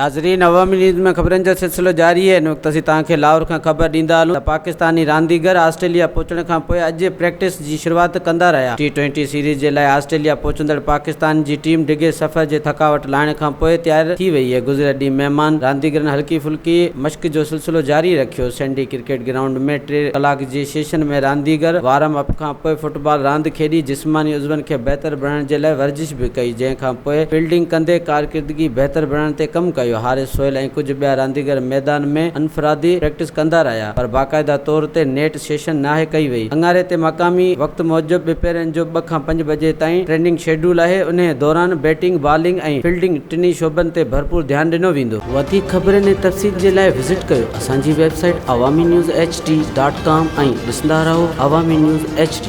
ناظرين عوامي نيوز ۾ خبرن جو سلسلو جاري آهي. هن وقت اسين توهان کي لاهور کان خبر ڏيندا هلون ته پاڪستاني رانديگر آسٽريليا پهچڻ کان پوء اڄ پريڪٽس جي شروعات ڪندا رهيا. ٽي ٽوئنٽي سيريز جي لاء آسٽريليا پهچندڙ پاڪستان جي ٽيم ڊگهي سفر جي ٿڪاوٽ لاهڻ کان پوء تيار ٿي وئي آهي. گذريل ڏينهن مهمان رانديگرن هلڪي ڦلڪي مشق جو سلسلو جاري رکيو. سينڊي ڪرڪيٽ گرائونڊ ۾ ٽي ڪلاڪ جي سيشن ۾ رانديگر وارم اپ کان پوء فٽبال راند کيڏي جسماني عضون کي بهتر بڻائڻ جي لاء ورزش به ڪئي جنهن کان پوء فيلڊنگ ڪندي ڪارڪردگي بهتر بڻائڻ تي ڪم ڪيو. حارث سهيل ۽ ڪجهه ٻيا رانديگر ميدان ۾ انفرادي پريڪٽس ڪندا رهيا پر باقاعده طور تي نيٽ سيشن ناهي ڪئي وئي. اڱاري تي مقامي وقت موجب ٻپهرين جو ٻه کان پنج بجي تائين ٽريننگ شيڊول آهي انهي دوران بيٽنگ، بالنگ ۽ فيلڊنگ ٽنهي شعبن تي ڀرپور ڌيان ڏنو ويندو. وڌيڪ خبرن ۽ تفصيل جي لاء وزٽ ڪيو اسان جي website Awami news H D dot com ۽ ڏسندا رهو عوامي نيوز ايڇ ڊي.